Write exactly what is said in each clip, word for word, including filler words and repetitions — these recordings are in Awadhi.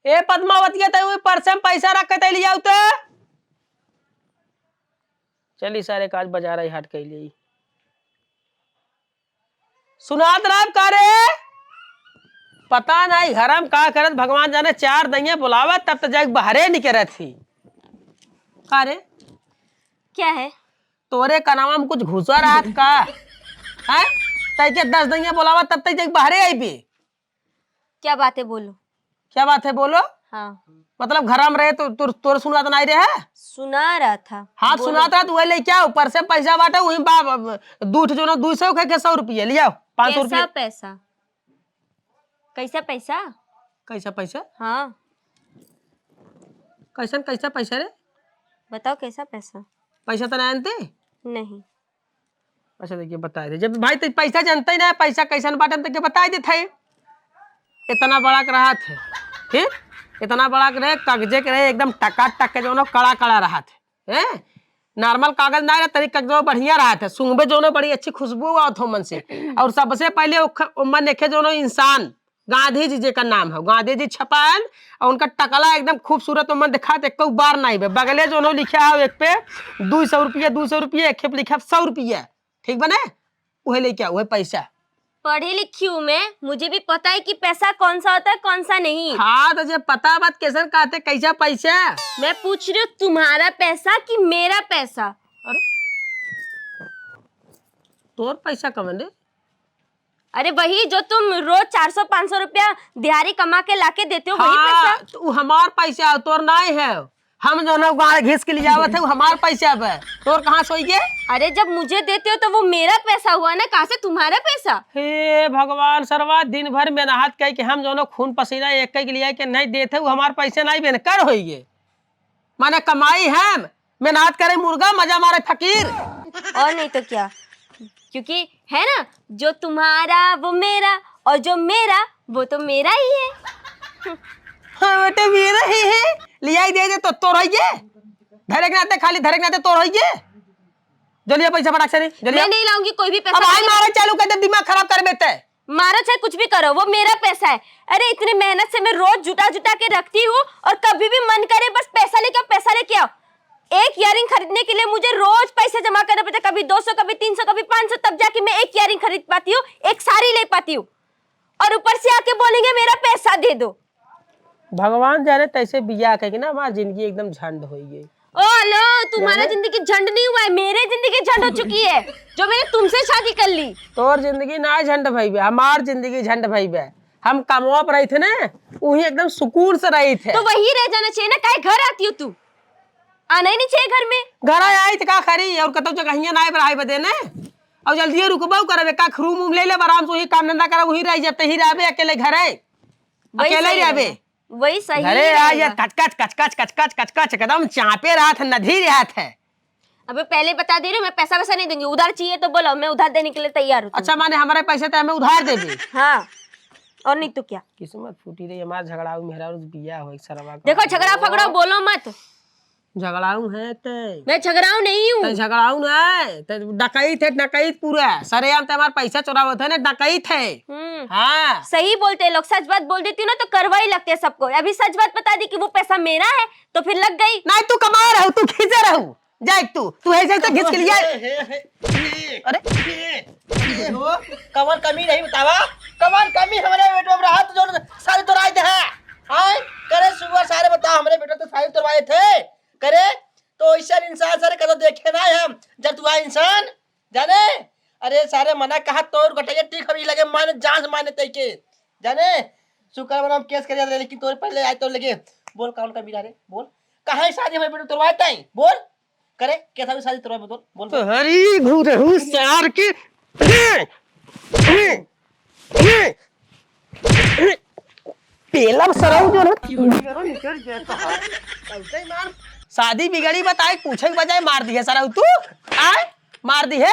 ए पद्मावतिया, तै वही पर्स में पैसा रख के तै लियाऊ तो। चली सारे, काज बाजार आई हाट कैली। सुनात राम का रे? पता नहीं घर में का करत, भगवान जाने। चार दइया बुलावत तब तो जाके बाहरे निकरत ही। का रे? क्या है? तोरे कनावा में कुछ घुसा रहत का? हैं? तै के दस दइया बुलावत तब तक जाके बाहरे आईबे। क्या बात है, बोलो। क्या बात है, बोलो। हाँ। मतलब, घर में रहे तो तोर, तोर सुनात नहीं रहे? सुना रहा था। हाँ, बोलो। सुनात रहा तो वही लेके आओ, पर्स में पैसा बाटे, वही बा-, दू ठो जोनो, दू सौ के, के सौ रुपये लियाओ, पाँच सौ कैसा रुपये। पैसा? कैसा पैसा? कैसा पैसा? हाँ। कैसन, कैसा पैसा रे? बताओ, कैसा पैसा? पैसा तो नहीं आनते? नहीं। अच्छा, देखिए, बताए दे। जब भाई, तू पैसा जानते ही ना, पैसा कैसन बाटे, तो के बताए देत है। इतना बड़ा के रहत है, ठीक? इतना बड़ा के रहे, कागजे के रहे, एकदम टकाटक के, जौनो कड़ा कड़ा रहत है, हैं? Normal कागज ना रहे, तनी कागजवा बढ़िया रहत है, सूंघबे जौनो बड़ी अच्छी खुशबू आवत हो मन से। और सबसे पहले ओख-, ओमन देखे जौनो इंसान, गांधी जी जेकर नाम है, गांधी जी छपाएन, और उनका टकला एकदम खूबसूरत ओमन दिखात, एको बार नहीं बे। बगले जौनो लिखा है एक पे, दू सौ रुपया, दू सौ रुपया, एक खेप लिखा सौ रुपया, ठीक बने? उहे लेके आओ, उहे पैसा। पढ़ी लिखी हूँ मैं, मुझे भी पता है कि पैसा कौन सा होता है, कौन सा नहीं। हाँ, तो जे पता बात कैसन कहते, कैसा पैसा? मैं पूछ रही हूँ, तुम्हारा पैसा कि मेरा पैसा? अरे, तोर पैसा कवन रे? अरे, वही जो तुम रोज चार सौ पाँच सौ रुपया दिहाड़ी कमा के लाके देते हो, वही हाँ, पैसा? तो उ हमार पैसा है, तोर नाई है। हम जौन गाड़ घिस के लियावत है, उ हमार पैसा बा। तोर कहाँ से होइगे? अरे, जब मुझे देते हो तो वो मेरा पैसा हुआ ना, कहाँ से तुम्हारा पैसा? हे भगवान, सरवा दिन भर मेहनत कइ के हम जौन खून पसीना एक के लिए के नहीं देते, उ हमार पैसा नहीं बे, कर होइगे। माने कमाई हम, मेहनत करे मुर्गा, मजा मारे फकीर। और नहीं तो क्या, क्योंकि है ना, जो तुम्हारा वो मेरा, और जो मेरा वो तो मेरा ही है। हाँ, वो तो मेरा ही है। लियाई दे दे तो तोर होइगे। धरे के नाते, खाली धरे के नाते तोर होइगे। जल्दी पैसा फटाक से नहीं, जल्दी। मैं नहीं लाऊंगी कोई भी पैसा। अब आई मारे चालू कर दे, दिमाग खराब कर बेटे। मारो चाहे कुछ भी करो, वो मेरा पैसा है। अरे, इतनी मेहनत से मैं रोज जुटा जुटा के रखती हूँ और कभी भी मन करे बस पैसा लेके आओ, पैसा लेके आओ। एक ईयरिंग खरीदने के लिए मुझे रोज पैसे जमा करने पड़ते, कभी दो सौ, कभी तीन सौ, कभी पाँच सौ, तब जाके मैं एक ईयरिंग खरीद पाती हूँ, एक साड़ी ले पाती हूँ, और ऊपर से आके बोलेंगे मेरा पैसा दे दो। भगवान जाने तैसे बियाह कइके ना हमार जिंदगी एकदम झंड होइ गई। ओ हेलो, तुम्हारा जिंदगी झंड नहीं हुआ है, मेरे जिंदगी झंड हो चुकी है, जो मैंने तुमसे शादी कर ली। तोर जिंदगी ना झंड भई बे, हमार जिंदगी झंड भई बे। हम कमवा पर रही थे ना, वहीं एकदम सुकून से रही थे। तो वहीं रह जाना चाहिए ना, काहे घर आती हो तू? आना ही नहीं चाहिए घर में। घर आई तो का करी, और कतौ जगहिया ना बराई बदे ने। और जल्दी रुकबो करबे, का रूम वूम ले ले, आराम से वही काम धंधा करे, वही रह जाते ही रहबे अकेले घरे। वही अकेले ही सही रहबे। रहेगा। वही सही घरे आ रहेगा। यार, कचकच, कचकच, कचकच, कचकच, एकदम चापे रहत है, नधी रहत है। अबे पहले बता दे रही हूँ, मैं पैसा वैसा नहीं दूंगी, उधार चाहिए तो बोलो, मैं उधार देने के लिए तैयार हूँ तुमको। अच्छा, माने हमारे पैसे तो हमें उधार दे दे। हाँ, और नहीं तो क्या। किस्मत फूटी रही हमार, झगड़ाऊ मेहरारू से बियाह हो, एक सरवा का देखो, झगड़ा फगड़ा बोलो मत। झगड़ाऊ है ते। मैं झगड़ाऊ नहीं हूँ। ते झगड़ाऊ ना है, ते डकैत है, डकैत पूरा। सरेआम ते हमार पैसा चोरावत है ना, डकैत है। हम्म। हाँ। सही बोलते हैं लोग, सच बात बोल देती हूँ ना तो करवाई लगते हैं सबको। अभी सच बात बता दी कि वो पैसा मेरा है तो फिर लग गई। नहीं, तू कमा रहू, तू खींचे रहू। जाए तू, तू ऐसे तो घिस के लिया। हे, हे, हे, हे, अरे? हे, हे हो, कवन कमी रही बतावा? कवन कमी हमरे बेटवा में रहा तो जो सारी तोराई दे है? आय? करे सुअर सारे बताओ, हमरे बेटवा तो सारी तोरवाए थे। करे तो ऐसा इंसान सारे कदम देखे ना हम, जब तू आ इंसान, जाने? अरे सारे मना कहा तोर गटैया ठीक हमी लगे, माने जान से माने तै के, जाने? शुक्र मना हम केस करे जाते, लेकिन तोरे पहले आए तो लगे। बोल कौन कमी रहा रे? बोल। कहाँ है शादी हमरे बेटवा तोरवाए ताई? बोल। करे, कैसा भी शादी तोरवा बतौर, बोल, बोल। हरी घुरहू सार के। पेलम सरऊ जो ना। शादी बिगड़ी बताए, पूछे के बजाय मार दिहे सरऊ तू। आय, मार दिहे।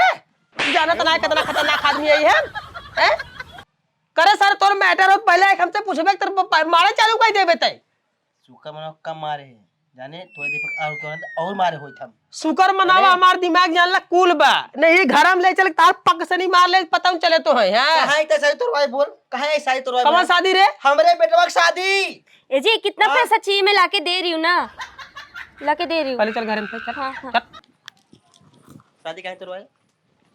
तू जानत ना कितना खतरनाक आदमी आई है, हैं? करे सर, तोर matter हो, पहले एक हमसे पूछबे, तेरे प-, प-, मारे चालू कर देबे तै। सुकर मनो कम मारे। जाने तोरे दीपक और कौन और मारे होई थम। शुक्र मनावा, अरे। हमार दिमाग जान ला कुल बा। नहीं, घर में ले चल, तार पग से नहीं मार ले, पता नहीं चले तो है, हैं? कहाँ इतना सारी तोरवाए बोल, कहाँ है सारी तोरवाए कौन बोल? शादी रे? हमरे बेटवा की शादी। ए जी, कितना हाँ? पैसा चाहिए, मैं लाके दे रही हूँ ना, लाके दे रही हूँ। पहले चल घर में, चल। हाँ, हाँ। चल। शादी कहाँ तोरवाए?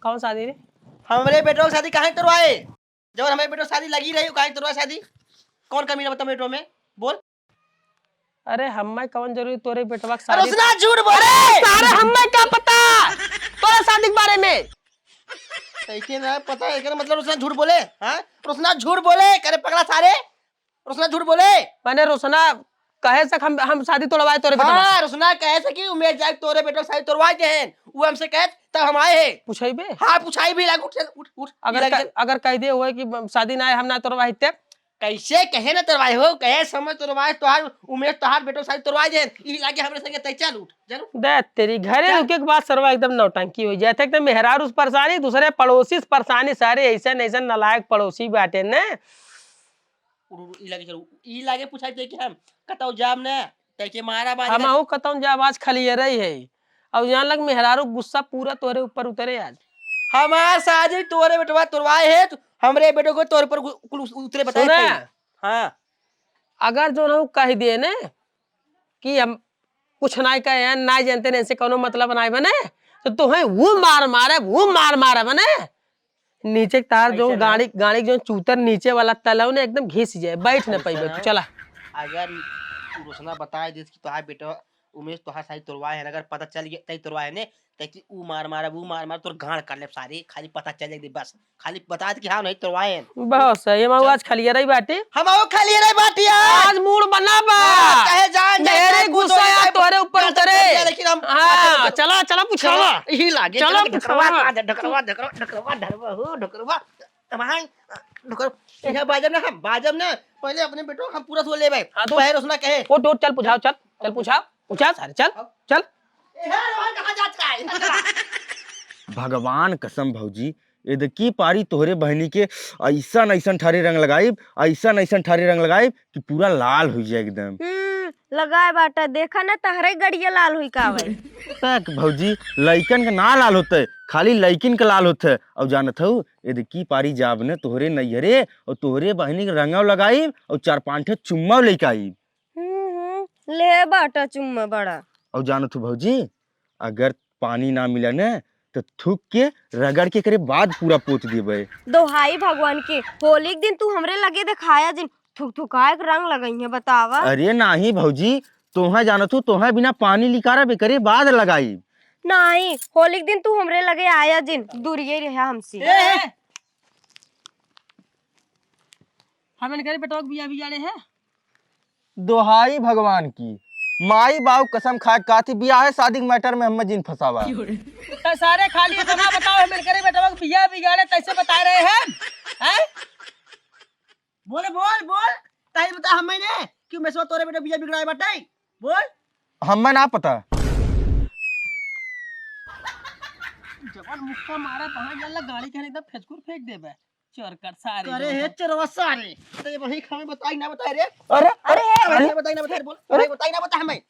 कौन शादी रे? हमरे बेटवा की शादी कहाँ तोरवाए? जब हमरे बेटवा की शादी लगी रही, कहाँ तोरवाए शादी? कौन कमी ना बता बेटवा में? बोल। अरे, हमें कौन जरूरी तोरे बेटवा के अरे शादी? रोशना, झूठ बोले। अरे सारे, हमें का पता तोरे शादी के बारे में? तैके ना पता, एकर मतलब रोशना झूठ बोले, हाँ? रोशना झूठ बोले, करे पगला सारे। रोशना झूठ बोले। माने रोशना कहे से हम, हम शादी तोड़वाए तोरे बेटवा से? हाँ, रोशना कहे से कि उमेश जाए तोरे बेटवा के शादी तोड़वाए देहेन। वो हमसे कहे तब हम आए हैं। पूछाई बे? हाँ, पूछाई भी लाग, उठ, उठ, उठ, अगर लाग क-, चल। अगर कह दे हुए कि शादी ना है, हम ना तोड़वाए तब? कैसे कहे ना तोरवाए हो, कहे समय तोरवाए तोहार उमेश तोहार बेटो शादी तोरवाए देन, ई लागे हमरे संगे तै चल उठ, चल उठ। दे तेरी घरे चल। रुके के बाद सरवा एकदम नौटंकी हो जाए थे, एकदम मेहरारू से परेशानी, दूसरे पड़ोसी से परेशानी, सारे ऐसे ऐसे नालायक पड़ोसी बाटे ने। उठ, उठ, ई लागे चल, ई लागे पूछाई दे कि हम कतौ जाम ना, तै के मारा बाज हम ना। आहू कतौ जाम आज खलिए रही है। अब जान लग मेहरारू गुस्सा पूरा तोरे ऊपर उतरे आज। हमार शादी तोरे बेटवा तोरवाए है, तो हमरे बेटो को तोरे पर गु-, कुल उस-, उतरे बताए सुना? थे। हाँ। अगर जो ना कह दिए ने कि हम कुछ ना कहे हैं, ना जानते ने, इनसे कोनो मतलब ना बने, तो तुम्हें वो मार मारे, वो मार मारे बने। नीचे के तार जो ऐसे ना। गाड़ी, गाड़ी के जो चूतर नीचे वाला तलव ने एकदम घिस जाए, बैठ न ऐसे पैबे ना। तू, चला। अगर उ रोशना बताए देस कि तोहार बेटा उमेश तोहार शादी तोड़वाए है, अगर पता चल गया तई तोड़वाए है ने, तई कि ऊ मार मारब, ऊ मार मार, तोर गांड काट लेब सारे, खाली पता चल जाए बस, खाली बता दे कि हाँ नहीं तोड़वाए है। बस, ये माऊ चल। आज खलिया रही बाटी। हम आओ खलिया रही बाटी आज। आज मूड बना बा। हाँ, चाहे जान जाए, मेरे चाहे कुछ गुस्सा हो या जाए, तोरे ऊपर पता उतरे। चल जाए, लेकिन हम हाँ, चला, चला पूछावा। चला, यही लागे, चला चला, ढकरवा, पूछावा। ढकरवा, ढकरवा, ढकरवा, ढकरवा, हो, ढकरवा। अब हाँ, ढकरवा, यहाँ बाजब ना, हम बाजब ना, पहले अपने बेटो हम पूरा धो लेबे। हाँ, तो पहले उसना कहे। वो तो चल पूछाओ, चल, चल पूछाओ, पूछा सारे, चल, चल। ए, हे, रोहन कहाँ जात का है? इधर चला। भगवान कसम भौजी, एदकी पारी तोहरे बहिनी के ऐसन ऐसन ठारे रंग लगाइब, ऐसन ऐसन ठारे रंग लगाइब कि पूरा लाल हो जाए एकदम। हम्म, लगाए बाटा, देखा ना तहरे गड़िया लाल हुई का भाई। तक भौजी, लइकन के ना लाल होते, खाली लइकिन के लाल होते। और जानत हऊ, एदकी पारी जाब ने तोहरे नैहरे और तोहरे बहिनी के रंगव लगाइब और चार पाँच ठे चुम्मा लेके आइब। हम्म, हम्म, ले बाटा चुम्मा बड़ा। और जानत हऊ भौजी, अगर पानी ना मिला ने, तो थूक के रगड़ के करे बाद पूरा पोत देबे। दोहाई भगवान के, होली के दिन तू हमरे लगे देखाया जिन, थुक थुकाए के रंग लगई है, बतावा। अरे नाही भौजी, तोहे जानत हूँ, तोहे बिना पानी लिकारा बेकरे बाद लगाई। नाही, होली के दिन तू हमरे लगे आया जिन, दूरिये रहा हमसे। ए, ए। हम इनकरे बेटवा के बिया बिगाड़े हैं। दोहाई भगवान की, माई बाऊ कसम खाए काती बियाह है शादी के मैटर में हमें जिन फंसावा। तो सारे खाली इतना बताओ, हम इनकरे बेटवा के बिया बिगाड़े तैसे बता रहे हैं, हैं? बोले बोल बोल, ताई बता हमें ने कि उमेशवा तोरे बेटा बिया बिगड़ाए बाटे, बोल। हमें ना पता। जवन मुक्का मारा तहाँ जल्ला गाड़ी के एकदम फेचकुर फेंक देबे। चोर कर सारे करे जो है है। चोरवा सारे। तो ये वही हमें बताई ना बताए रे। अरे, अरे, अरे, अरे। बताई ना बताए, बोल। अरे। अरे, बताई ना बता हमें।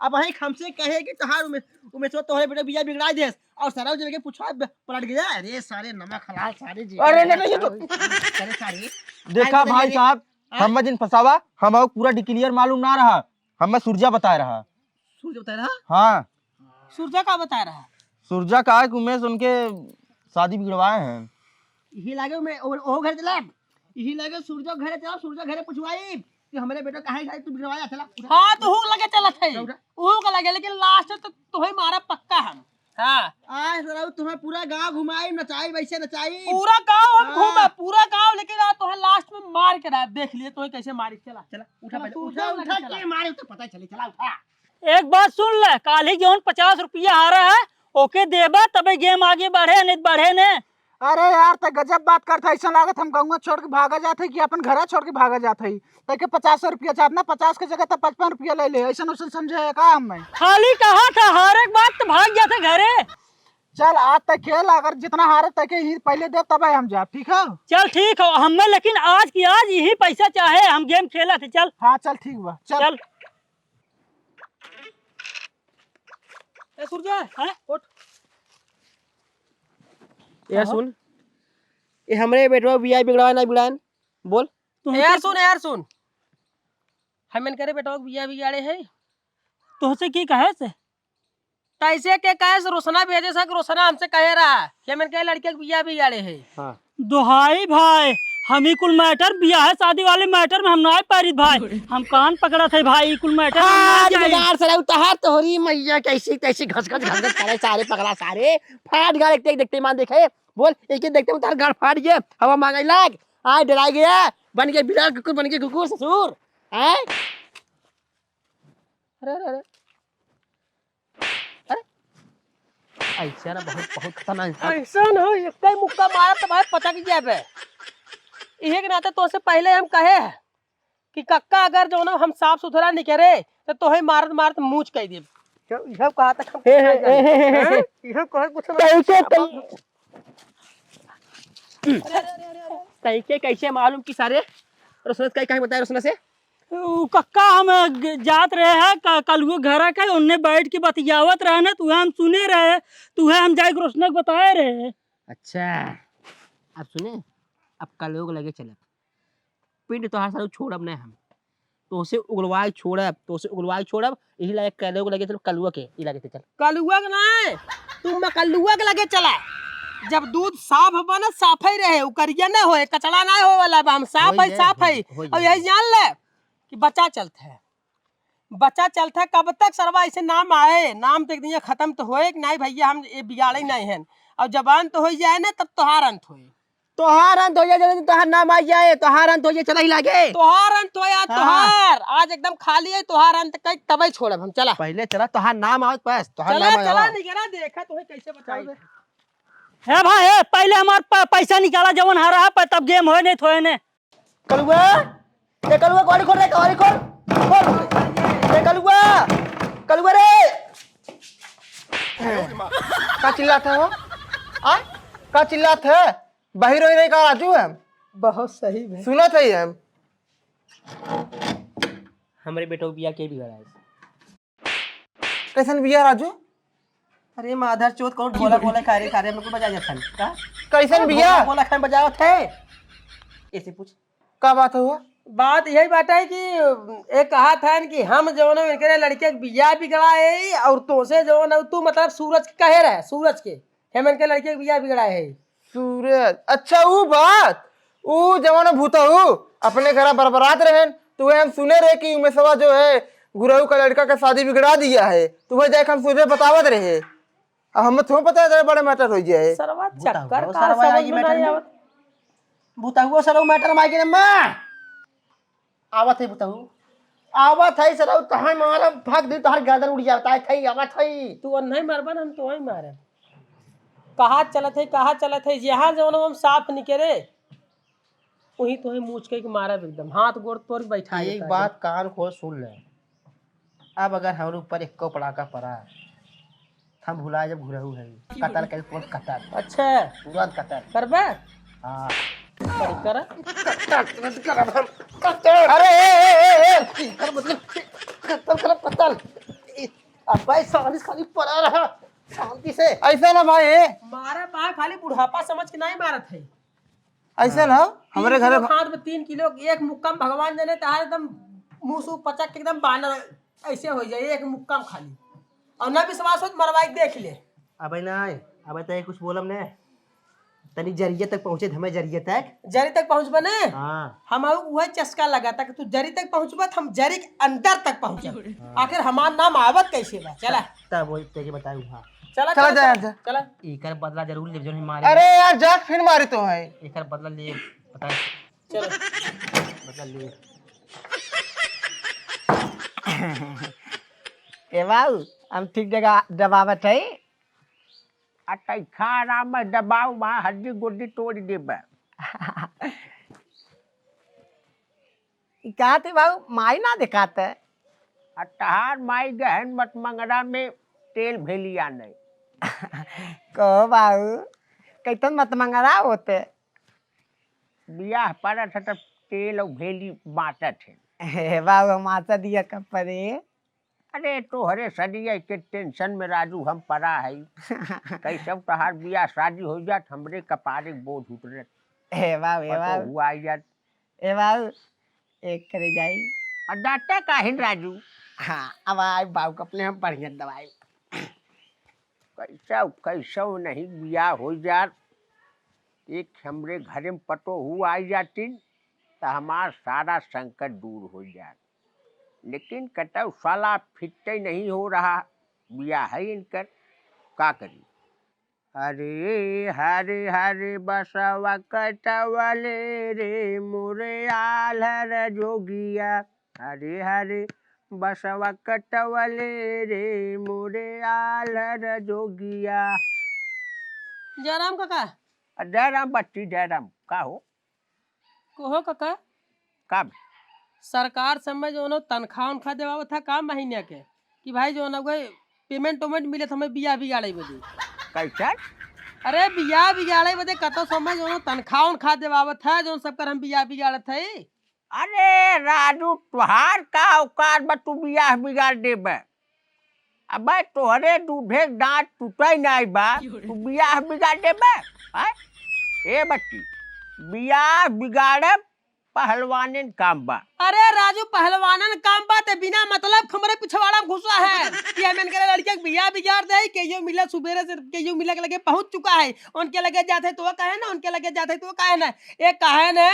अब वही हमसे कहे कि तहार उमे-, उमेशवा तोहरे बेटा बिया बिगड़ा देस। और सारा जगह पूछा ब-, पलट गया। अरे सारे नमक हलाल सारे जी। अरे, नहीं, नहीं, ये तो अरे सारे। देखा अरे, भाई अरे, साहब, हाँ? हमें जिन फंसावा, हमें पूरा डिक्लियर मालूम ना रहा। हमें सूरजा बताए रहा। सूरजा बताए रहा? हाँ। सूरजा का बताए रहा? सूरजा का है कि उमेश उनके शादी बिगड़वाए हैं। यही लागे उमे-, ओ, ओ घर चला। यही लागे सूरजा घरे चला, सूरजा घरे पूछवाई कि हमरे बेटा काहे शादी तू बिगड़वाया, चला, उठा। हाँ, तो हूँ लगे चलत है। उठा, उठा। हूँ का लगे, लेकिन लास्ट तो तोहे मारा पक्का हम। हाँ। आज साला तुम्हें पूरा गांव घुमाई, नचाई, वैसे नचाई। पूरा गांव हम हाँ। घूमा, पूरा गांव, लेकिन आज तोहे लास्ट में मार के रहा, देख लिए तोहे कैसे मारी, चला। चला, उठा चला, पहले, तू उठा, उठा, उठा, चला। के मारे तो पता चले, चला, उठा। एक बात सुन ले, काल्हि जौन पचास रुपया हारा है, ओके देबा तबे गेम आगे बढ़े, नहीं बढ़े ने। अरे यार, त गजब बात करत है, ऐसा लागत हम गौवा छोड़ के भागा जात है कि अपन घरा छोड़ के भागा जात है। तैके पचास रुपया चाहत ना, पचास के जगह त पचपन रुपया ले ले, ऐसा वैसन समझे है का हमें? खाली कहा था, हर एक बात तो भाग जाते घरे। चल, आज तक खेल, अगर जितना हारे तैके ही पहले दे, तब हम जाब, ठीक है? चल ठीक हो, हमें लेकिन आज की आज यही पैसा चाहे, हम गेम खेला थे, चल। हाँ, चल ठीक बा, चल। चल। ए सूरज, हैं? उठ। यार हाँ। सुन, ये हमरे बेटवा बियाह बिगड़ावा ना बिगड़ान, बोल। तू यार हमसे सुन, यार सुन, हम इनकरे बेटवा के बियाह बिगाड़े है। तोहसे की कहे से? तैसे के कहे से रोशना भेजे से, रोशना हमसे कहे रहा कि हम इनके लड़के के बियाह बिगाड़े है। हाँ। दोहाई भाई, हम ई कुल मैटर, बियाह शादी वाले मैटर में हम ना पारित भाई। हम कान पकड़त है भाई, ई कुल मैटर में ना हाँ, जाई। जुगाड़ से रहू, तहार तोहरी मैया कैसी तैसी घस घस घस घस करे सारे पगला सारे। फाट गाड़ एक देखते मान देखे। बोल, एक ही देखते में तार गाड़ फाट गया, हवा मांगे लाग। आए डराई गया, बन के बिलार कुकुर, बन के कुकुर ससुर। हैं? अरे, अरे, अरे। अरे। ऐसा ना बहुत, बहुत खतरनाक इंसान। ऐसा ना हो, एक ही मुक्का मारब तो भाई पटक जाबे। इहे के नाते तोसे पहले हम कहे हैं कि कक्का अगर जौन हम साफ सुथरा निकरे तो तोहे मारत मारत मूछ कह देब। यह, यह कहा तक हम हे, हे, कुछ ना हे, हे, हे, जाने। हे। हैं? यह कहे कुछ ना तैके जाने। कई-, अरे, अरे, अरे, अरे, अरे। तैके कैसे मालूम कि सारे रोशना से कहीं बताए रोशना से? उ कक्का हम ग-, जात रहे हैं क-, कलुआ घर के, उन्ने बैठ के बतियावत रहे ना, तुहे हम सुने रहे, तुहे हम जाके रोशना के बताए रहे। अच्छा, अब सुने, अब कलुआ के लगे चलब। पिंड तोहार सारू छोड़ब नहीं हम। तोसे उगलवाए छोड़ब, तोसे उगलवाए छोड़ब, यही लागे कलुआ के लगे चल, कलुआ के, ई लागे चल। कलुआ के नहीं, तू मकलुआ के लगे चला। जब दूध साफ बा ना, साफ ही रहे, उ करिया ना होए, कचड़ा ना होए वाला बा, हम साफ होई है, जाए, साफ होई है। जाए, होई और जाए। यही जान ले कि बच्चा चलत है, बच्चा चलत है, कब तक सरवा ऐसे नाम आए, नाम तक दिया खत्म तो होए कि नहीं भैया, हम ये बिगाड़े ही नहीं हैं। और जबान तो हो जाए ना, तब तोहार अंत होए। तोहार अंत हो जाए, जब तोहार नाम आ जाए, तोहार अंत हो जाए, चला ही लागे। तोहार अंत हो यार, हाँ। तोहार। आज एकदम खाली है, तोहार अंत कई तबे छोड़ब हम, चला। पहले चला, तोहार नाम आवत बस, तोहार चला, नाम चला, आवा। निकला, देखा तोहे कैसे बचाई। चल बे। हे भाई, हे, पहले हमार प-, पैसा निकाला, जवन हरा है, प-, तब गेम होए, नहीं थोए ने। कलुआ, ए कलुआ, कवारी खोल रे, कवारी खोल, खोल। ए कलुआ, कलुआ रे। का चिल्लात है हो? आ? का चिल्लात है? बाहिर होई रही का राजू हम? बहुत सही भाई। सुनत है हम। हमरे बेटो बिया के बिगड़ा है। कैसन बिया राजू? अरे माधर चोद, कौन ढोलक वोलक खा रे, खा रे, हमको बजा जाता है, का? कैसन कौन बिया? ढोलक वोलक खाए बजावत है? ऐसे पूछ। का बात हुआ? बात यही बात है कि एक कहा था कि हम जौन है, इनके लड़के के बिया बिगड़ा है और तोसे जौन है, तू मतलब सूरज के कहे रहे, सूरज के, हम इनके लड़के के बिया बिगड़ा है। सूरज, अच्छा ऊ बात, ऊ जवन भूतऊ अपने घरा बरबरात रहन, तो वह हम सुने रहे कि उमेशवा जो है गुरऊ का लड़का का शादी बिगड़ा दिया है, तो वह जाके हम सूरज बतावत रहे। अब हमें थोड़ा पता है तेरा बड़ा मैटर हो गया है। सरवा भूतऊ, चक्कर का सरवा समझ आई में मैटर नहीं में। आवत। भूतऊ सरऊ मैटर में आ गया ना माँ। आवत है बतहू। आवत है सरऊ, तोहर मारब, भाग दे, तोहर गर्दन उड़ जाता है, थई, आवत है। तू अन्हई मारबा ना, हम तोहई मारब। कहाँ चलत है, कहाँ चलत है, जहाँ जौन हम साफ निकरे, वहीं तोहई मूछ के मारब एकदम, हाथ गोड़ तोड़ के बैठा एक देता है। बात कान खोल सुन ले, अब अगर हमरे ऊपर एको पड़ाका पड़ा, हम भुला जब घुरहू है, कतल कर, तुरंत कतल। अच्छा। तुरंत कतल। करबे? हाँ। करी, करा। कतल, तुरंत करब हम। कतल। अरे, ए, ए, ए, ए। कर, मतलब, कतल करब, कतल। ए, अब भाई, शांति से खाली पड़ा रहा, शांति से। ऐसे ना भाई, ए। मारा बा, खाली बुढ़ापा समझ के नहीं मारत है। ऐसे ना, हमरे तीन घरे किलो भा- खाद में तीन किलो एक मुक्का में भगवान जाने, तहार एकदम मुंह से पचक के एकदम बानर ऐसे हो जाए, एक मुक्का में खाली। और ना विश्वास हो तो मरवाई के देख ले। अबे ना, अबे तो ये कुछ बोलम ने, तनी जरिए तक पहुँचे, हमें जरिए तक। जरी तक पहुँचबे ने? हाँ। हम आऊ उहे चस्का लगा था कि तू जरी तक पहुँचबे, तो हम जरी के अंदर तक पहुँचब। हाँ। आखिर हमार नाम आवत कैसे बा? चला। तब वही तेरे बताऊँ, हाँ। चला, चला, चला, जा, चला, जा। चला। एकर बदला जरूर लेब, जौन मारे। अरे यार, जाके फिर मारे तो है। एकर बदला ले, पता है। चलो। बदला ले। ए बाबू, हम ठीक जगह दबावत है। आ तैखा आराम में दबाऊ, वहाँ हड्डी गुड्डी तोड़ देबे। ई कहत है बाबू, माई ना देखात है। आ तहार माई गहन मत मंगरा में तेल भेली आने। कहो बाबू, कैतन मत मंगरा होते। बियाह पड़त है तब तेल और भेली बाँटत है। हे बाबू, हम आशा दिया कब पड़े? अरे, तोहरे सदिया के tension में राजू हम परा है। कैसे तोहार बियाह शादी हो जात, हमरे कपारे बोझ उतरत। ए बाबू, ए पतो बाबू। हुआ जात। ए बाबू, एक करे जाई। आ दाता काहिन राजू? हाँ, अब आई बाबू, अपने हम बढ़िया दवाई। कैसा, कैसा नहीं बियाह हो जात। एक हमरे घरे में पतो हुआ आई जातिन, त हमार सारा संकट दूर हो जात। लेकिन कतौ साला फिट ही नहीं हो रहा, बियाह है इनकर, का करी? अरे हरे हरे बसवा कटवले रे मोरे आल्हर जोगिया, हरे हरे बसवा कटवले रे मोरे आल्हर जोगिया। जयराम काका। आ, जयराम बच्ची, जयराम, का हो? कहो काका। का बे? सरकार समय जौनो तनख्वाह उनखा देवावत है का महीने के, कि भाई जौन अब payment वेमेंट मिले तो हमें बियाह बिगाड़े बदे। कैसे? अरे बियाह बिगाड़े बदे कतो समय जौनो तनख्वाह उनखा देवावत है, जौन सबकर हम बियाह बिगाड़त है। अरे राजू, तुहार का औकात बा तू बियाह बिगाड़ देबे? अबे तोहरे दूधे के दांत टूटे नाई बा, तू बियाह बिगाड़ देबे? हैं? ए बच्ची, बियाह बिगाड़ब पहलवानन काम बा। अरे राजू, पहलवानन काम बा ते बिना मतलब हमरे पिछवाड़ा में घुसा है कि हम इनके लड़के के बियाह बिगाड़ दे, केहू मिला सुबेरे से केहू मिला के लगे पहुंच चुका है, उनके लगे जाते तो कहे ना, उनके लगे जाते तो कहे ना, ये कहे ना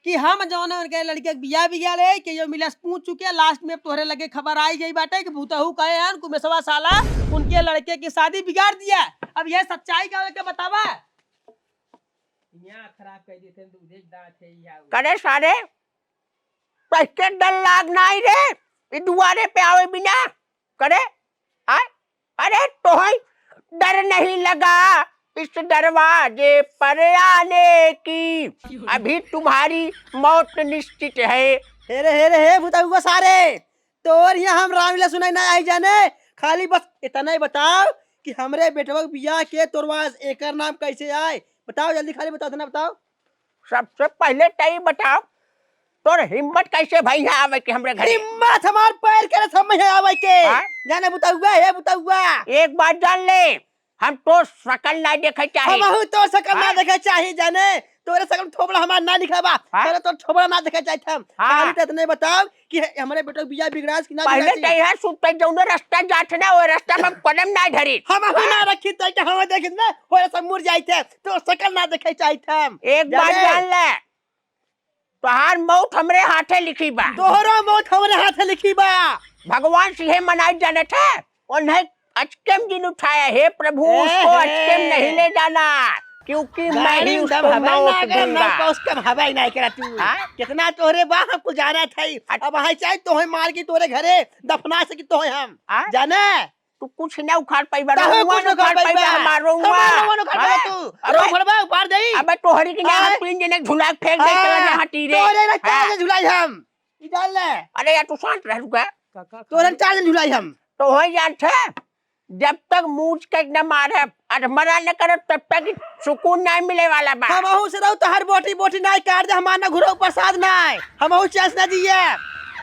कि हम जौन है उनके लड़के के बियाह बिगाड़े, केहू मिला से पूछ चुके, last में तोहरे लगे खबर आई गई बाटे कि भूतहू कहे हैं, कुमेसवा साला उनके लड़के की शादी बिगाड़ दिया। अब ये सच्चाई का है, क्या बतावा? यहाँ खराब कर देते हैं, दूध एक दांत है, यहाँ करे सारे, कैसे डर लाग नाई रे, ई दुआरे पे आवे बिना, करे, आ? अरे तोहई डर नहीं लगा इस दरवाजे पर आने की, अभी तुम्हारी मौत निश्चित है। हे रे, हे रे, हे भूतउआ सारे, तोर यहाँ हम रामलीला सुनाई ना आई जाने, खाली बस इतना ही बताओ कि हमरे बेटवा के बियाह के तोरवास, एकर नाम कैसे आए? बताओ जल्दी, खाली बताओ, इतना बताओ। सबसे पहले तई बताओ, तोर हिम्मत कैसे भई है आवे के हमरे घरे? हिम्मत हमार पैर करे समय है आवे के। हाँ? जाने भूतउआ, हे भूतउआ। एक बात जान ले, हम तोर सकल ना देखे चाही। हमहू तोर सकल ना हाँ? देखे चाही जाने। तोरे सकल थोबड़ा हमार ना निकला बा। हाँ? चलो तोर थोबड़ा ना देखे चाही हम। हाँ। खाली तो इतने बताओ कि हे-, हमरे बेटो के बियाह बिगड़ास कि ना पहले बिगड़ास? तो यहाँ सुनते जौने रास्ता जात ना, वो रास्ता में हम कदम ना धरी। हमहू ना रखी तो क्या हम देखित ना, वो सब मुड़ जाइत है। तोर सकल ना देखे चाही हम। एक बात जाने? जान ले, तोहार मौत हमरे हाथे लिखी बा। तोहरो मौत हमरे हाथे लिखी बा। भगवान से ये मनाई जानत है, उन्हें अचके में जिन उठाया, हे प्रभु, ए, उसको हे। अचके में नहीं ले जाना, क्योंकि मैं ही गाड़ी उसको दम हवा मौत ना करे, दूंगा। ना उसके में हवा ही नहीं करा तू। हाँ? कितना तोहरे बा हमको जाना था ही। अच्छा। अब वहाँ चाहे तोहे मार के तोरे घरे दफना सकी तोहे हम। हाँ? जाने? तू कुछ ना उखाड़ पाइबा, काहे रउआ कुछ ना ना उखाड़ उखाड़ पाइबा, पाइबा? हमार रउआ। हमार रउआ ना उखाड़ पाइबा हाँ? तू। अबे, रउआ उखाड़बा, उखाड़ देई। अबे तोहरी के ना हाँ। हम तीन जने झुला के फेंक दे, हाँ। चला जा हटी रे। तोरे ना हाँ। चार जन झुलाई हम। ई डाल ले। अरे यार, तू शांत रह, रुका। काका, तोरे ना चार जन झुलाई हम। तो हो जानत है, जब तक मूछ के न मारे, अधमरा न करे, तब तक सुकून नहीं मिले वाला बा। हमहू से रहू तो हर बोटी बोटी नहीं काट दे, हमार ना घुरऊ प्रसाद नहीं। हमहू chance ना दिए।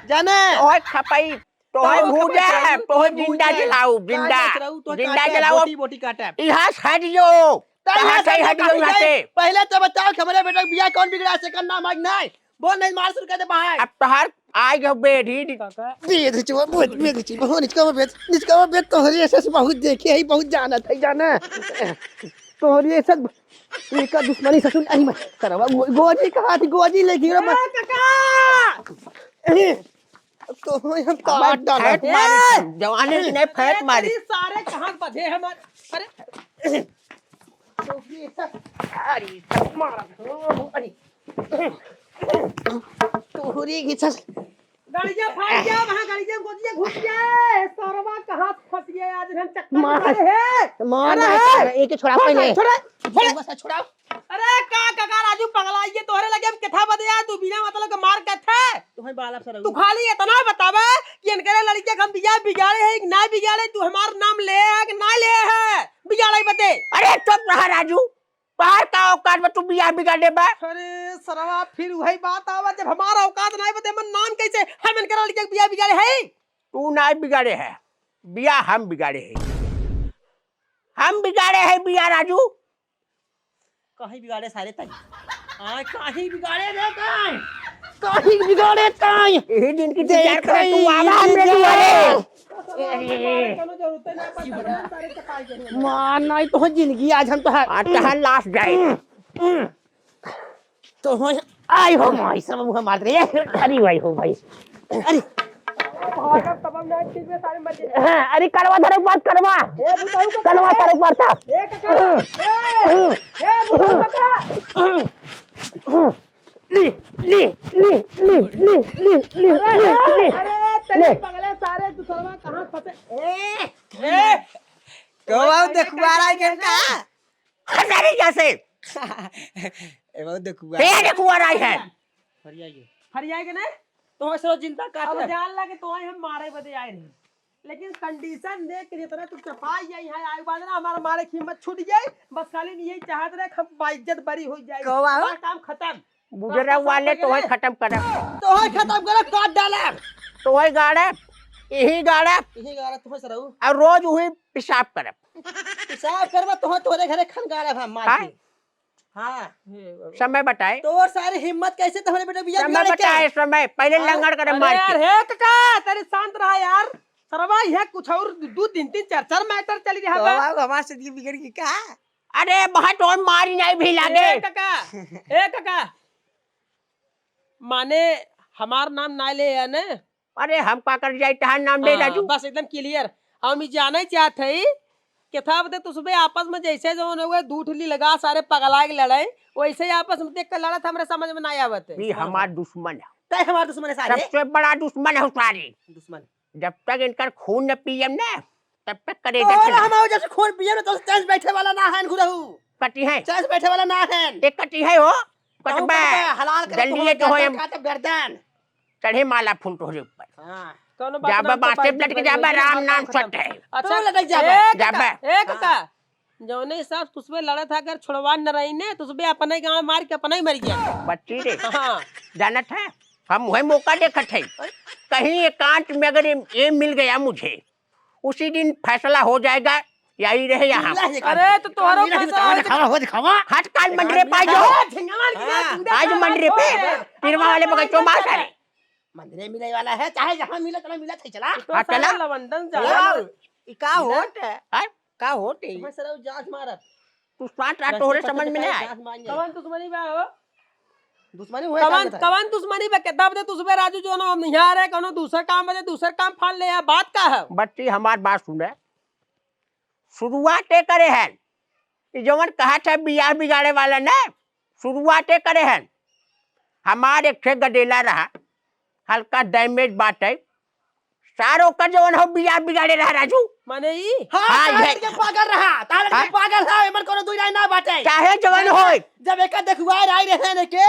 जाने? ओए खपई, तोहे तोहे भूजा खबर है, चाही, तोहे तोहे जिंदा भूजा है। जलाऊ, का जिंदा। जात रहू, तोहे जिंदा काटे, जलाऊ। बोटी, बोटी काटे। यहाँ से हट जो। तो कहाँ यहाँ से से हट जो हट यहाँ जाए। से? पहले तो बताओ कि हमरे बेटा के बियाह कौन बिगड़ा से करना मांग नहीं। बोल नहीं, मार शुरू कर दे बाहर। अब तोहार आए गए बेढ़ी। काका। बेद चो, बहुत बेद चो, बहुत निचका में बेद, निचका में बेद तोहरी ऐसे से बहुत देखे है, बहुत जानत है, जाना। तोहरी ऐसे एका दुश्मनी ससुर, अरे मैं, सरवा गो-, गोजी कहाँ थी, गोजी लेके रे मैं। ए, काका! अरे, तो हम काट डाला। फैट मारी, ए! जवानी की नहीं, फैट ए, मारी। तेरी सारे कहाँ बधे हमारे? अरे, अरे, मारा, अरे, तोहरी की सस। गड़िया फाट गया, वहाँ गड़िया गोदिया घुस गया, सरवा कहाँ फंस गया आज हम चक्कर मार, में पड़े हैं। मार, अरे मार, है। एक छोड़ा छोड़, पहले। छोड़, छोड़। बस छोड़ाओ। अरे का काका राजू पगला, ये तोहरे लगे हम कथा बदे आए, तू बिना मतलब के मार कथा। तुम्हें बाला सरऊ। तू खाली इतना बतावे कि इनके लड़के के हम बिया बिगाड़े हैं कि ना बिगाड़े, तू हमार नाम ले है कि ना ले है बिगाड़े बदे। अरे चुप रहा राजू, तोहार का औकात बा तू बिया बिगाड़े बा? अरे सरवा फिर वही बात आवा, जब हमारा औकात ना बा, तो हमर नाम कैसे हम इनके लड़के के बिया बिगाड़े हैं? तू ना बिगाड़े है, बिया हम बिगाड़े है। हम बिगाड़े है बिया राजू। कहीं बिगाड़े सारे ताई। हाँ, कहीं बिगाड़े रे ताई। कहीं बिगाड़े ताई। यही दिन की विचार कर तू आवा हमरे दुआरे। मार नहीं तो जिंदगी आज हम तो है। आज तो है लास्ट जाए। तो हो, आई हो माई, सब मुँह मार दे। अरे भाई हो भाई। अरे। भागब तब हम ना ठीक में सारे मर जाए। हाँ, अरे करवा धरे बात करवा। ए, बुताऊ का करवा धरे बात था। ए, काका। ए, ए, बुताऊ का। ले, ले, ले। अरे, अरे, अरे, तेरे ले। पगले सारे दूसरवा कहाँ फंसे? ए, ए, कौआ देखुआ रहा है क्या? हजारी जैसे। ए, बहुत देखुआ। ए, देखुआ रहा है। फरिया के। फरिया के ना? तो ऐसे जिंदा काट अब ले। जान ला कि तो हम मारे बदे आए रहे। लेकिन कंडीशन देख के जितना तू चपाई जाई है, आए बाद ना हमारा मारे की हिम्मत छूट जाई। बस खाली यही चाहत रहे कि हम बाइज्जत बरी हो जाए। कौआ हो? हमारा काम खत्म। बुजरा वाले तो है खत्म करब। तो है खत्म करब, काट डालब। तो है गाड़ब, यही गाड़ब। यही गाड़ब, तो है सरऊ। और रोज वही पेशाब करब। पेशाब करबा, तो है तोहरे घरे खन गाड़ब हम मार हाँ? के। हाँ। समय बताए। तोर सारी हिम्मत कैसे तोहरे बेटा बिया समय बिगाड़े के? बताए, समय। पहले हाँ? लंगड़ करे अरे मार यार, के। हे काका, तनी शांत रहा यार। सरवा, यह कुछ और दू, तीन, तीन, चार, चार मैटर चली रहा तो बा। अब हमारे से ये बिगड़ गई का? अरे, बहुत और मारी नहीं भी लागे। ए काका, ए काका, माने हमार नाम ना ले है ने? अरे, हम का कर जाए, तहार नाम ले हाँ, राजू। बस एकदम क्लियर। हम ई जाने चाहत हई, केथा बदे तुसबे आपस में जैसे जौन हुए, दू ठिली लगा सारे पगला के लड़े, वैसे ही आपस में देख के लड़त हमरे समझ में ना आवत है। ई हमार दुश्मन है। तय हमार दुश्मन है सारे। सबसे बड़ा दुश्मन है सारे। दुश्मन। जब तक इनकर खून न पियम ना, तब तक करे तोहरा देखे। हम आओ जैसे खून पिए ना, तो चैन बैठे वाला ना है, गुरहु। कटी है। चैन बैठे वाला ना है। ते कटी है हो। कहूँ कटबा। कटबा, हलाल करे जल्दी तोहरे तो होए। गर्दन काटब गर्दन। चढ़े माला फूल तोहरे ऊपर। हाँ। कौनो बात जाबा ना, तो बाटे बात लटक नहीं जाबा, होई, राम बात नाम खत्म। सत्य है। अच्छा, तू लटक जाबा। ए काका, जाबा। ए काका, हाँ। जौने हिसाब से तुसबे लड़त है, अगर छुड़वा न रही ने, तुसबे अपने गाँव मार के अपने ही मर गया। बच्ची रे। हाँ। जानत है, हम वही मौका देखत है। कहीं एकांत में अगर ये, ये मिल गया मुझे, उसी दिन फैसला हो जाएगा, यही रहे यहाँ। अरे, तो तोहरो फैसला हो दिखावा, हो दिखावा। हट काल मंडरे पाई जो। हाँ। आज मंडरे पे, पिरवा वाले बगैचो मार सारे। मंदिरे मिले वाला है, चाहे जहाँ मिले, चला मिला, चला। तो हाँ, सारे चला। लवंडन जा। चला। ई का होत है? हाँ? का होत है? मैं सरऊ जांच मारत। तू साथ रात तोहरे समझ में नहीं आए। कवन दुश्मनी बा हो? दुश्मनी हुए कवन, साथ में कवन दुश्मनी बा? केथा बदे तुसबे राजू जो ना हम यहाँ रहे, कौनो दूसर काम बदे, दूसर काम फाड़ ले, या बात का है? बच्ची हमार बात सुने। शुरुआत ये करे हैं। ई जवन कहत है बियाह बिगाड़े वाला ने, शुरुआते करे हन। हमार एक ठे गदेला रहा, हल्का डैमेज बाटे। सारो का जवन हो बियाह बिगाड़े रहा राजू। माने ई? हाँ, हाँ, तार ये। के पागल रहा, तार के हाँ? पागल है, एमन कोनो दुई राय ना बाटे। चाहे जवन जब होय। जब एका देखुआर आई रहे ने के,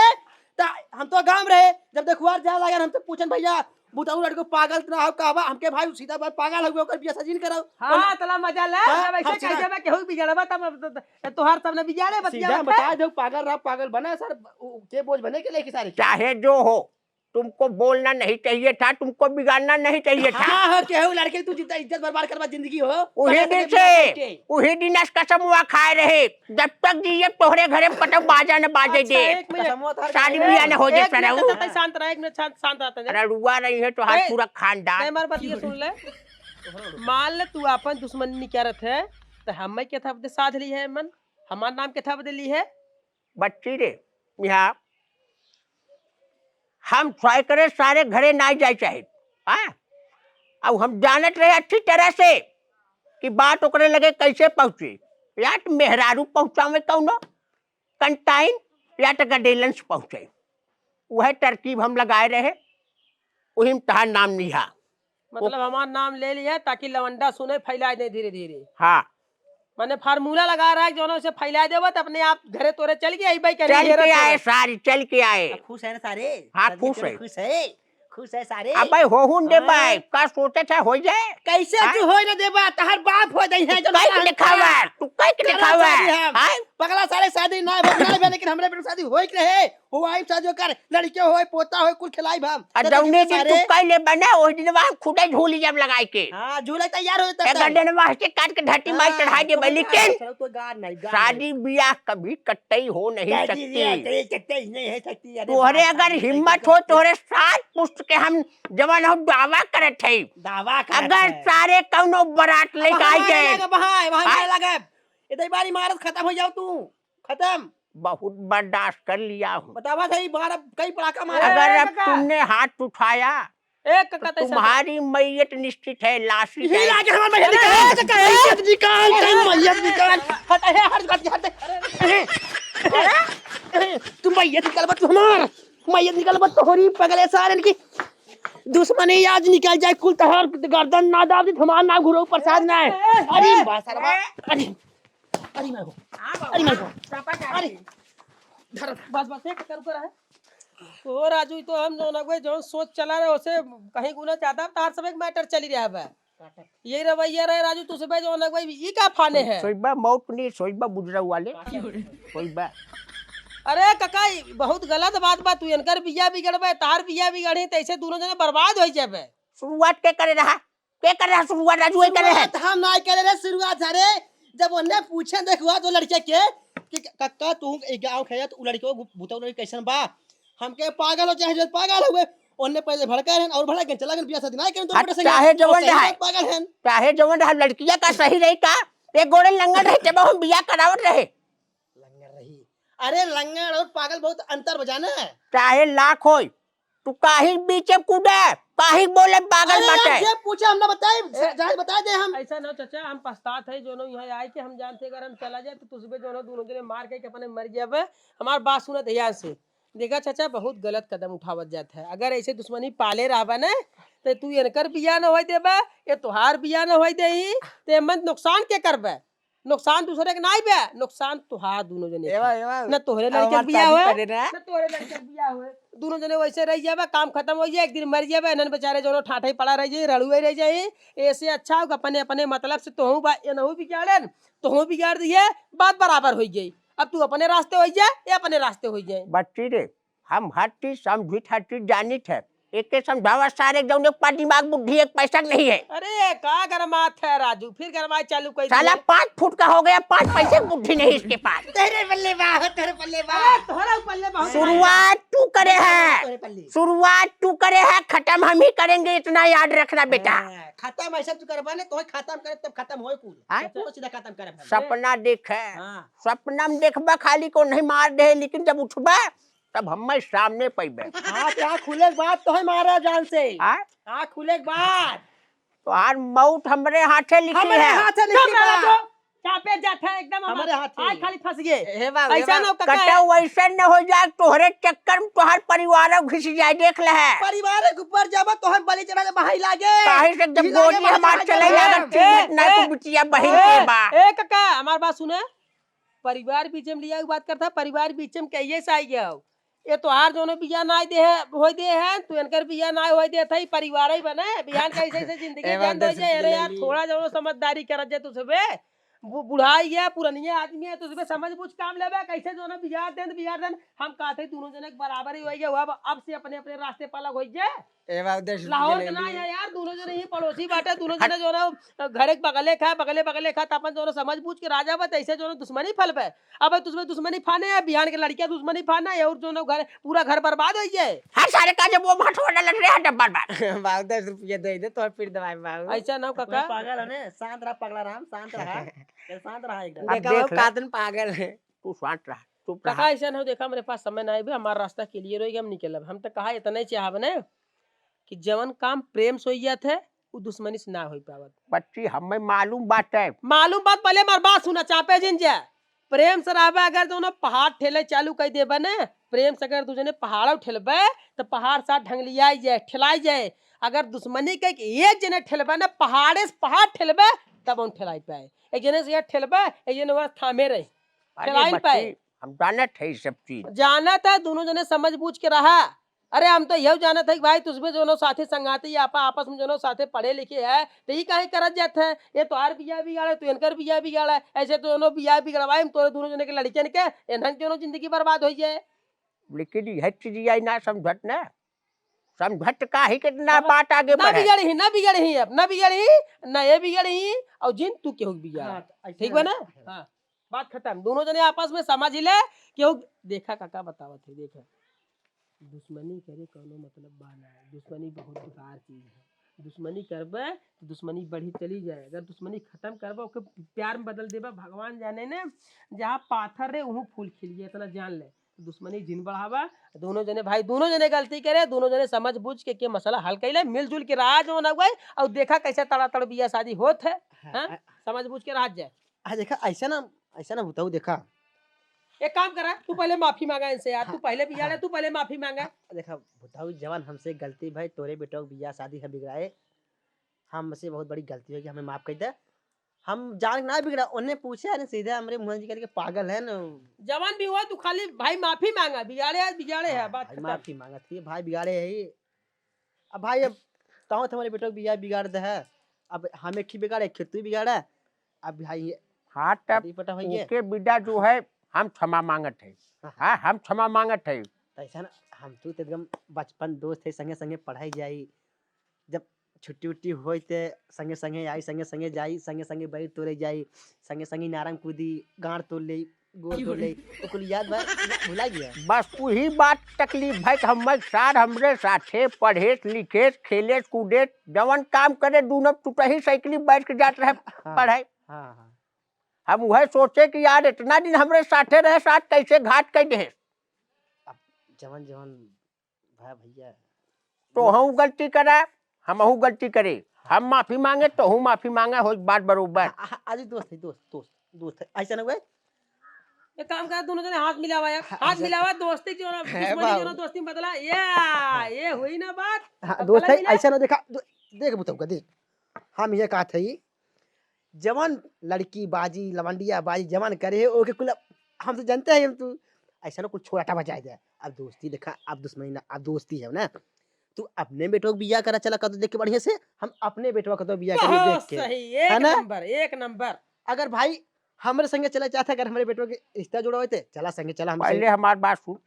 त हम तो गाँव रहे, जब देखुआर जाए लगे, हम तो पूछन, "भैया, बुतऊ लड़को पागल त ना हो, का बा?" हमके भाई सीधा बात, "पागल हउवे, ओकर बियाह सादी न कराओ।" हाँ, बोला, तला मजा ले, हाँ, जब ऐसे हम कह सीधा देबे केहू बिगड़बा, तब, तब, तब तोहार सब न बिगड़े, बतिया सीधा बता दे, पागल रहा, पागल बना सर, उ, के बोझ बने के लेके सारे के। चाहे जो हो, तुमको बोलना नहीं चाहिए था, तुमको बिगाड़ना नहीं चाहिए था। हाँ, हो, केहू लड़के तू जितना इज्जत बर्बाद करबा जिंदगी हो, उही पता दिन चले से, बिना के। उही दिन आज कसम हुआ खाए रहे, जब तक जिए तोहरे घरे पटक बाजा न बाजे अच्छा, दे। एक मिनट। कसम हुआ था, शादी एक, बियाह न हो जाए एक मिनट, सरऊ। शांत रहा, एक मिनट, शांत, शांत रहा, तंजन। रड़ुआ रही है तो हाथ ए, पूरा खानदान। नहीं, हमारे बात ये सुन ले। मान ले तू अपन दुश्मनी निकारत है, तो हमें केथा बदे साथ ली है मन, हमार नाम केथा बदे ली है। बच्ची रे, यहाँ हम ट्राई करे सारे घरे ना जाए चाहे, हाँ? अब हम जानत रहे अच्छी तरह से कि बात ओकरे लगे कैसे पहुँचे। या तो मेहरारू पहुँचावे कौनो कंटाइन, या तो गडेलन से पहुँचे। वह तरकीब हम लगाए रहे, वही में तहार नाम निहा। मतलब हमार नाम ले लिया ताकि लवंडा सुने, फैलाए दे धीरे धीरे। हाँ। माने फार्मूला लगा रहा है, जौन उसे फैलाए देबा त अपने आप घरे तोरे चल के आई बाई करी चल के आए, सारी चल के आए। अब खुश है ना सारे? हाँ, खुश है। खुश है, खुश है सारे। अबे होहुन दे हाँ। बाई, का सोचे था हो जाए? कैसे हाँ? तू होए ना देबा, तहार बाप हो जाई है, जो कह के दिखावा, तू कह के दिखावा। हाँ? पगला सारे शादी ना भा, ना भा, लेकिन हमरे बेटे शादी होई के रहे, होई शादी ओकर, लड़के होई, पोता होई, कुल खिलाई भा। आ जौने दिन तू कह ले बने, ओही दिन वहाँ खुदे झूली जब लगाई के। हाँ, झूला तैयार हो जाता एक है। गड्ढे में से काट के धरती माई हाँ, चढ़ा दे तो बा, लेकिन चलो तो गार नहीं, गार शादी नहीं। ब्याह कभी कतई हो नहीं शादी सकती। ब्याह कभी कतई नहीं हो सकती, अरे तोहरे बात अगर साहब, हिम्मत एकदम हो, तोहरे सात पुश्त के हम जवन हो दावा करत है। दावा करत अगर है। सारे कौनो बारात अब लेके आई हमारे जाए। लगे, वहाँ, वहाँ हाँ? हमारे लगे। इधर बारी मारत खत्म हो जाओ तू। खत्म। बहुत बर्दाश्त कर लिया हूँ। बतावा था, ये बार अब कई पड़ाका मारा। अगर ए, अब काका। तुमने हाथ उठाया, ए, काका, तो तैसे तुम्हारी मैयत निश्चित है, लाशी यही है। लागे हमार मैयत निकाल, ए, काका, ए। मैयत निकाल, तै मैयत निकाल। हट, ए, हट, हट, हट। ए, ए, तू मैयत निकाल, बस तू हमार। मैयत निकाल, बस तोहरी पगले सारे की दुश्मनी आज निकल जाए, कुल तोहर गर्दन ना दाब दी, हमार नाम गुरु प्रसाद ना है। अरे बा सरवा, अरे। अरे मैं को, हाँ बाबू, अरे मैं को, हाँ, चापा चाप अरे, के। धर। बस, बस, एक कर ऊपर है। तो राजू, ई तो हम जौन अगुए जौन सोच चला रहे, ओसे कहीं गुना ज्यादा तार सब एक matter चली रहा बा। यही रवैया रहे राजू, तू सुबह जौन अगुए ई का फाने है? सोइबा मौत नहीं, सोइबा बुजरा वाले। सोइबा। अरे काका, ई बहुत गलत बात बा, तू इनकर बिया बिगड़बे, तार बिया बिगड़ी, तैसे दोनों जने बर्बाद हो जाबे। शुरुआत के करे रहा? के करे है शुरुआत? राजू ही करे है। शुरुआत हम ना करे रे, शुरुआत है रे। जब उन्हें पूछे देखुआ तो लड़के के कि कक्का तू एक गाँव खेत उ लड़के को बुता लड़के कैसन बा? हमके पागल हो चाहे जो पागल हुए, उन्हें पहले भड़का रहन और भड़क गए, चला गए बियाह शादी ना करें तो हाँ, मोटरसाइकिल चाहे जवन और सही रहा। बात पागल हैं। चाहे जवन रहा, लड़किया का सही रही का? एक गोड़े लंगड़ रहे, जब हम बियाह करावत रहे। लंगड़ रही। अरे लंगड़ और पागल बहुत अंतर बा जाना है। चाहे लाख होई, तू काहे बीचे कूदे? काहे बोले पागल अरे यार, बाटे? जे पूछे हम ना बताई, ए, जाहिर बता दे हम। ऐसा ना हो चाचा, हम पछतात है, जोनो यहाँ आए के हम जानते, अगर हम चला जाए तो तुझबे जोनो दोनों जने मार के अपने मर जाबे। हमार बात सुना ध्यान से। देखा चाचा, बहुत गलत कदम उठावत जात है। अगर ऐसे दुश्मनी पाले रहबा ना, तो तू इनकर बियाह न होए देबा, ये तोहार बियाह न होए देही, तो एमन नुकसान के करबे? नुकसान दूसरे के नाई बे, नुकसान तोहार दोनों जने के। एवा, एवा, न तोहरे अब लड़के हमार के बियाह शादी होए, करे ना। न तोहरे लड़के के बियाह होए। दोनों जने वैसे रह जाबे, काम खत्म हो जाए, एक दिन मर जाबे, इन्हन बेचारे जोनो ठाठे पड़ा रह जाए, रड़ुए रह जाए। ऐसे अच्छा हो, अपने, अपने मतलब से तोहू बा-, एनहू बिगाड़न, तोहू बिगाड़ दिए, बात बराबर हो जाए। अब तू अपने रास्ते हो जाए, ये अपने रास्ते हो जाए। बच्ची रे, हम हर चीज समझित, हर चीज जानित है। एके समझावा सारे, जौन एक पास दिमाग बुद्धि एक पैसा नहीं है। अरे, का गरमात है राजू, फिर गरमाए चालू कर साला दिए। पाँच फुट का हो गया, पाँच पैसे की बुद्धि नहीं इसके पास। तेरे पल्ले बा हो, तेरे पल्ले बा। अरे, तोहरा पल्ले बा हो। शुरुआत तू करे है। तोहरे पल्ले। शुरुआत तू करे है, खत्म हम ही करेंगे, इतना याद रखना बेटा। हाँ, खत्म ऐसा तू करबा ने, तोहे खत्म करे तब खत्म होए कुल। हाँ? तोहे सीधा खत्म करब हम। सपना देखे। हाँ। सपना में देखबा खाली को नहीं मार दे, लेकिन जब उठबा तब हम्मे सामने पइबे। हाँ, तो आँख खुले के बाद तोहे मारा जान से। हाँ? आँख खुले के बाद। तोहार मौत हमरे हाथे लिखी हमरे है। हाथे लिखी चुप रह बा। जो। चापे जात है एकदम हम। हमरे हाथे। आज खाली फंस गए। हे बाबू, हे ऐसा बाबू। ना हो काका। कटा वैसे न हो जाए, तोहरे चक्कर में तोहार परिवार घिस जाए, देख ले है। परिवार के ऊपर जब तोहर बलि चढ़ा दे, बहाई लागे। काहे से जब ई लागे, गोली बलि हमार चढ़ा दे, चले बहाई लागे, लागे। ठीक है, ना ए, तू बिटिया बहिन ए, के बा। ए काका, हमार बात सुने। परिवार बीचे में लिया के बात करता, परिवार बीचे में कहिए से आई गया हो। ये तोहार जोनो बिया ना दे है, होई दे है, तू इनकर बिया ना होई दे था, ई परिवार ही बने, बिहान का ऐसे, ऐसे जिंदगी ए बात जान दो दस जे, अरे यार, ले ली। थोड़ा जोनो समझदारी करत जे तू सबे। बु-, बुढ़ाई है, पुरनिया आदमी है, तू सबे समझ बूझ काम लेबे, कैसे जोनो बिगाड़ देन, बिगाड़ देन। हम कहते दोनों जने के बराबर ही होई गया, अब, अब से अपने, अपने रास्ते पर अलग होई जे। ए बाबू, दस रुपया लाहौर ले के ना ली। है यार, दोनों जने ही पड़ोसी बाटे, दोनों हट। जने जोनो घरे के बगले खा, बगले, बगले खा, त अपन जोनो समझ बूझ के राजा बा, तैसे जोनो दुश्मनी फलबे। अब तुझमें दुश्मनी फाने है, बिहान के लड़कियां दुश्मनी फाना है, और जो ना घर, पूरा घर बर्बाद हो जाए। हर सारे का जब वो भाट हो डालत रहे, हट बार बार। बाबू, दस रुपया दे दे, तो फिर दवाई बाबू। ऐसा ना हो, काका। कोई पागल है ने? शांत रहा, पगला राम, शांत रहा। ये शांत रहा एकदम। अब देखा देख हो, ले। कादन पागल है। तू शांत रहा, चुप काका, रहा। ऐसा ना हो, देखा, मेरे पास समय ना आए, हमारा रास्ता clear होएगा, हम निकलब। हम तो कहा, इतना ही चाहब ने कि जवन काम प्रेम से होई जात है, उ दुश्मनी से ना होई पावत। बच्ची, हमें मालूम बात है। मालूम बात, पहले हमार बात सुना, चापे जिन जा। प्रेम से रहबे, अगर दोनों पहाड़ ठेले चालू कर देबे ने, प्रेम से अगर दू जने पहाड़ो ठेलबे, तो पहाड़ साथ ढंगलियाई जाए, ठेलाई जाए। अगर दुश्मनी के एक जने ठेलबे ने, पहाड़े से पहाड़ ठेलबे, तब हम ठेलाई पाए। एक जने से यहाँ ठेलबे, एक जने वहाँ थामे रही। अरे ठेलाई बच्ची, पाए। हम जानत है ये सब चीज। जानत है, दोनों जने समझ बूझ के रहा। अरे हम तो यहू जानत है कि भाई तुसमें जौनो साथे संगाती आपा आपस में जौनो साथे पढ़े लिखे है, तो ई काहे करत जात है? ये तोहार बिया बिगाड़े, तू इनकर बिया बिगाड़े, ऐसे तो जौनो बिया बिगड़वाई हम तोरे दोनों जने के लड़कियन के, इन्हन के जौनो जिंदगी बर्बाद हो जाए। लेकिन यह चीज आई ना समझत ना, समझत काहे के ना ना, बात आगे ना बढ़े। बिगड़ी ही, ना बिगड़ी ही, अब ना बिगड़ी ही, ना ये बिगड़ी ही, और जिन तू केहू के बिगाड़। हाँ, तो ऐसे ठीक बा ना? हाँ, बात खत्म। दोनों जने आपस में समझ ले, केहू देखा काका बतावत है, देखा। दुश्मनी करे कौनो मतलब बा ना। दुश्मनी बहुत बेकार चीज है। दुश्मनी करबे तो दुश्मनी बढ़ी चली जाए। अगर दुश्मनी खत्म करबे, ओके प्यार में बदल देबे, भगवान जाने ने, जहाँ पाथर रहे वहूँ फूल खिल गया, इतना जान ले। दुश्मनी जिन बढ़ावा। दोनों जने भाई, दोनों जने गलती करे, दोनों जने समझ बूझ के, के मसला हल कैले, मिलजुल के रहा जौन हुए, और देखा कैसे तड़ातड़ बिया शादी होत है। हाँ, हाँ? आ, समझ बूझ के रहा जाए। आ, देखा, ऐसा ना, ऐसा ना बताऊ, देखा। एक काम करा, तू पहले माफी मांगा इनसे यार, तू हाँ, पहले बिगाड़े, हाँ। तू पहले माफी मांगा। हाँ, देखा, बताऊ, जवान हमसे गलती भाई, तोरे बेटवा के बियाह शादी हम बिगड़ाए, हमसे बहुत बड़ी गलती होगी, हमें माफ कर दे। हम जान के ना बिगड़ा, उन्हें पूछे, अरे सीधे हमरे मुँह जी करके पागल है न। जवान भी हुआ, तू खाली भाई माफी मांगा, बिगाड़े है, बिगाड़े है, हाँ, बात भाई खत्म। माफी मांगा थी, भाई बिगाड़े है ही। अब भाई, अब कहूँ तो हमारे बेटवा के बियाह बिगाड़ दे है, अब हम एक ही बिगाड़े, एक तू बिगाड़ा, अब भाई ये हाँ, तब शादी पटा होइए। ओके बिदा जो है, हम क्षमा मांगत है। हाँ, हाँ। हाँ, हम क्षमा मांगत है। तो ऐसा ना, हम तू तो एकदम बचपन दोस्त है, संगे संगे पढ़ाई जाई, जब छुट्टी उट्टी होई ते संगे संगे आई, संगे संगे जाई, संगे संगे बैर तोड़े जाई, संगे संगे नारंग कूदी, गांड़ तोड़ ले, गोड़ तोड़ ले, तो कुल याद बा, भुला गया। बस वही बात तकलीफ है कि हम सार हमरे साथे पढ़े लिखे, खेले कूदे, जवन काम करे, दोनों टुटही साइकिल बैठ के जात रहे हाँ, पढ़े। हाँ, हाँ। हम वह सोचे कि यार इतना दिन हमरे साथे रहे, साथ कैसे घात कर दे। अब जवन जवन भा भैया। तो हम गलती करा, हमहू गलती करे, हम माफी मांगे, तोहू माफी मांगा, हो बात बरोबर। आ, आ, आज दोस्त है, दोस्त, दोस्त, दोस्त है, ऐसा ना हुआ। एक काम करा, दोनों जने हाथ मिलावा यार, हाँ, हाथ अच्छा। मिलावा, दोस्ती जो ना, है दुश्मनी बाबू। जो ना, दोस्ती में बदला, ये, हाँ। ये हुई ना बात। हाँ, अब दोस्त गलत है, मिला। ऐसा ना देखा, दो-, देख बुतऊ का, देख, हम ये कहा थे, जवन लड़की बाजी, लवंडिया बाजी, जवन करे है, ओके कुल हम तो जानते हैं, हम तो ऐसा ना कुछ छोटा बचा दे। अब दोस्ती देखा, अब दुश्मनी ना, अब दोस्ती है ना। तू अपने बेटवा के बियाह करा चला, कतो देख के बढ़िया से, हम अपने बेटवा कतो बियाह करिए बहुत देख के। सही, एक है ना? नंबर, एक नंबर। अगर भाई हमरे संगे चला चाहता, अगर हमरे बेटवा के रिश्ता जोड़ा होते, चला संगे चला हमसे। पहले हमार बात सुन।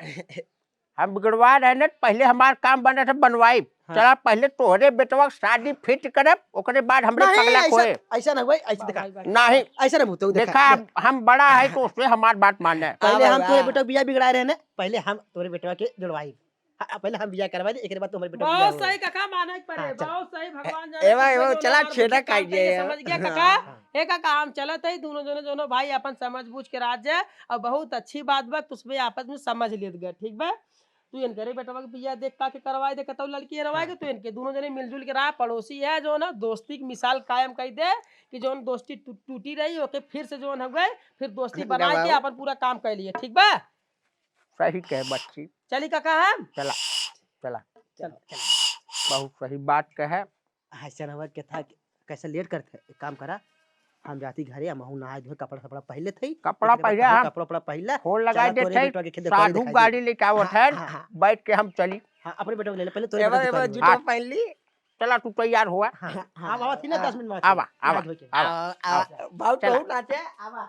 हम बिगड़वा रहे न, पहले हमार काम बना था बनवाई। हाँ। चला पहले तोहरे बेटवा के शादी फिट करब, ओकरे बाद हमरे नहीं, पगला ऐसा, कोए। ऐसा ना हुआ, ऐसा देखा। वाह, वाह, वाह। नहीं। ऐसा ना भूतो, देखा, देखा, देख। हम बड़ा है तो उससे हमार बात माने। पहले हाँ, हम वाह। तोहरे बेटवा के बियाह बिगड़ाए रहे न, पहले हम तोहरे बेटवा के जोड़वाई। हाँ, पहले हम बियाह करवा दे, एकरे बाद तोहरे बेटवा के बियाह बहुत होई। सही काका, माने के पड़े, हाँ, चल। बहुत सही, भगवान जाने ए भाई, तुमको वो जो चला मार्ग छेदा दिखा खाई के जे। समझ गया हाँ, काका? हाँ। ए काका, हम चलत है, दोनों जने, दोनों भाई अपन समझ बूझ के रह जाए, और बहुत अच्छी बात बा, तुसबे आपस में समझ लेत गए, ठीक बा? तू इनकरे बेटवा के बियाह देख का के करवाए दे, कतौ लड़की हरवाए हाँ। के, तू इनके दोनों जने मिलजुल के रहा, पड़ोसी है जो ना, दोस्ती की मिसाल कायम कर दे कि जौन दोस्ती टू-, टूटी रही, ओके फिर से जौन हो गए, फिर दोस्ती बना के गवाओ। अपन पूरा काम कर लिए, ठीक बा? सही कहे बच्ची। चली काका हम? चला, चला। चल, चल। बहुत सही बात कहे। ऐसा ना हुआ के था कि कैसे लेट करते, एक काम करा, हम जाती घरे, हम हूँ नहाए धोए, कपड़ा सपड़ा पहन लेते ही। कपड़ा एकरे बाद पहले तोहरे हम कपड़ा उपड़ा पहन ला, फोन लगाए चला तोरे देते ही, बेटवा के खेत साधु दिखाई गाड़ी दे। लेके आवत हाँ, है, हाँ, हाँ। बैठ के हम चली। हाँ, अपने बेटवा के ले ले, पहले तोरे एवा, बेटवा के एवा, दिखाई दे। जूता हाँ। पहन ली। चला तू तैयार हुआ। हाँ, हाँ, हाँ, आवा थी ना, हाँ। दस मिनट में आवा, आवा, नहा धो के। आवा, आवा, आवा। आवा, बहुत चला। बहुत नाचे, आवा।